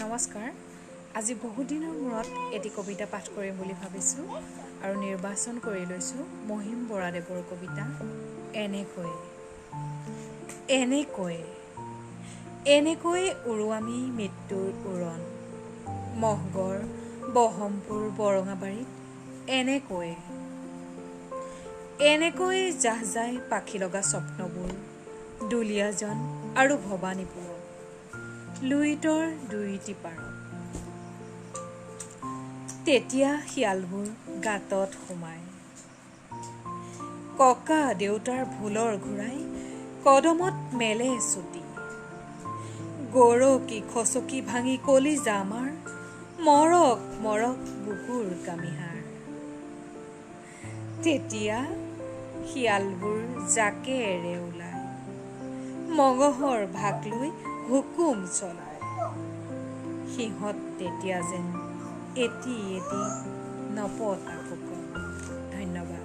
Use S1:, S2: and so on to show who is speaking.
S1: নমস্কাৰ। আজি বহুদিনৰ মূৰত এটি কবিতা পাঠ কৰিম বুলি ভাবিছোঁ আৰু নিৰ্বাচন কৰি লৈছোঁ মহিম বৰাদেৱৰ কবিতা এনেকৈ। এনেকৈ এনেকৈ উৰো আমি মৃত্যুৰ উৰণ, মহগড়, বহমপুৰ, বৰঙাবাৰীত এনেকৈ। এনেকৈ জাহ যায় পাখি লগা স্বপ্নবোৰ দুলীয়াজন আৰু ভৱানীপুৰত, লুইতৰ দুইটি পাৰত। তেতিয়া শিয়ালবোৰ গাঁতত সোমায়, ককা দেউতাৰ ভুলৰ ঘূৰাই কদমত মেলে চুটি। গৰকি খচকি ভাঙি কলিজা আমাৰ, মৰক মৰক বুকুৰ কামিহাৰ। তেতিয়া শিয়ালবোৰ জাকেৰে ওলায়, মঙহৰ ভাগ লৈ হুকুম চলায়। সিহঁত তেতিয়া যেন এটি এটি নপতা ফুকন। ধন্যবাদ।